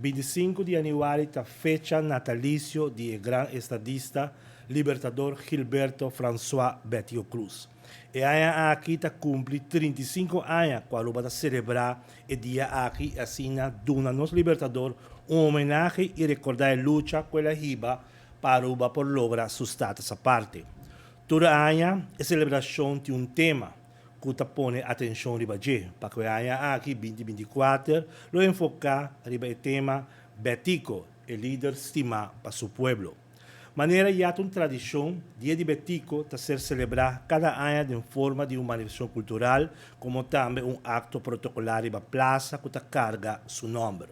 25 di januari ta fecha natalicio di e gran estadista, libertador Gilberto Francois Betico Croes. E aña aki ta cumpli 35 aña cu Aruba ta celebra e dia aki y asina duna nos libertador un homenahe y recorda e lucha cu el a hiba pa Aruba por logra su status aparte. Tur aña e celebracion tin un tema cu ta pone atencion riba dje. Pa cu e aña aki, 2024, lo enfoca riba e tema Betico, e lider stima pa su pueblo. Manera ya ta un tradicion, Dia di Betico ta ser celebra cada aña den forma di un manifestacion cultural, como tambe un acto protocolar riba plaza cu ta carga su nomber.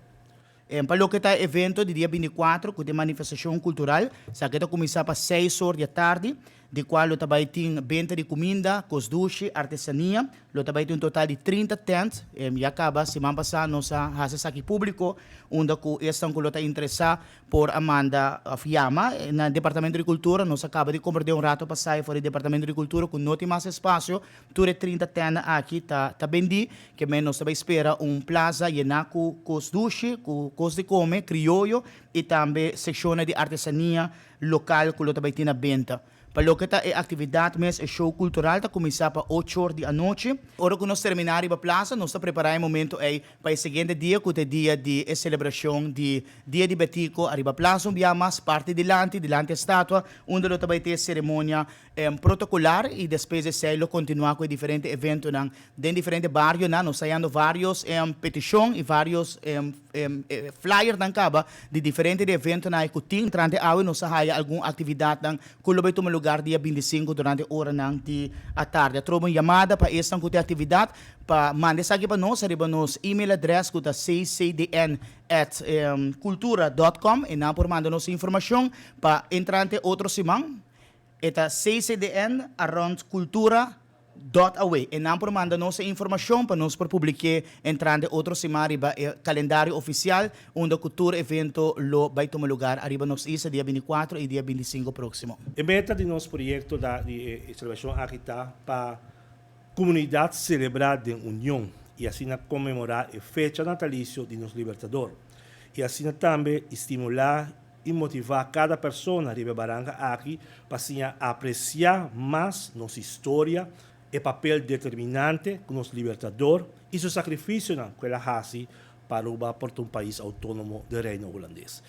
Pa loke ta e evento di dia 24 ku ta e manifestashon kultural, esaki ta kuminsá pa 6 or di atardi, di kual lo ta bai tin benta di kuminda, kos dushi, artesania. Lo ta bai tin un total di 30 tent. Ya kaba siman pasá nos a hasi esaki públiko, unda ku esnan ku lo ta interesá por a manda òf yama na Departamento di Kultura. Nos a kaba di komprendé un rato pasá for di Departamento di Kultura ku no tin mas espasio. Tur e 30 tènda aki ta bendí, ke men nos ta bai spera un plaza yená ku kos dushi, ku kos di kome, krioyo i tambe sekshonnan di artesania lokal ku lo ta bai tin na benta. Pa loke ta e aktividat mes, e show kultural ta kuminsá pa 8 or di anochi. Ora ku nos terminá riba plaza, nos ta prepará e momento ei pa e siguiente dia ku ta e dia di e selebrashon di Dia di Betico ariba plaza un bia mas parti dilanti, dilanti e statua, unda lo ta bai tin e seremonia protocolar y despues di esey lo continua cu e diferente eventonan den diferente barionan. Nos ta hayando varios peticion y varios flyernan caba di diferente di eventonan ay cu tin. Entrante awe nos a haya algun actividadnan cu lo bay tuma lugar dia 25 durante oranan di atardi. A troba un yamada pa esnan cu tin actividad pa manda esaki pa nos ariba nos email address cu ta ccdn@cultura.com y nan por manda nos informacion pa entrante otro siman. E ta ccdn@cultura.aw. E nan por manda nos e informashon pa nos por publik'é entrante otro siman riba e kalendario ofisial unda ku tur evento lo bai tuma lugar ariba nos isla dia 24 i dia 25 próksimo. E meta di nos proyekto ta di e selebrashon aki ta pa komunidat selebrá den union i asina konmemorá e fecha natalisio di nos Libertador i asina tambe stimulá i motivá kada persona riba e baranka aki pa siña apresiá mas nos historia, e papel determinante ku nos Libertador i su sakrifisionan ku el a hasi pa Aruba por ta un pais outónomo den Reino Hulandes.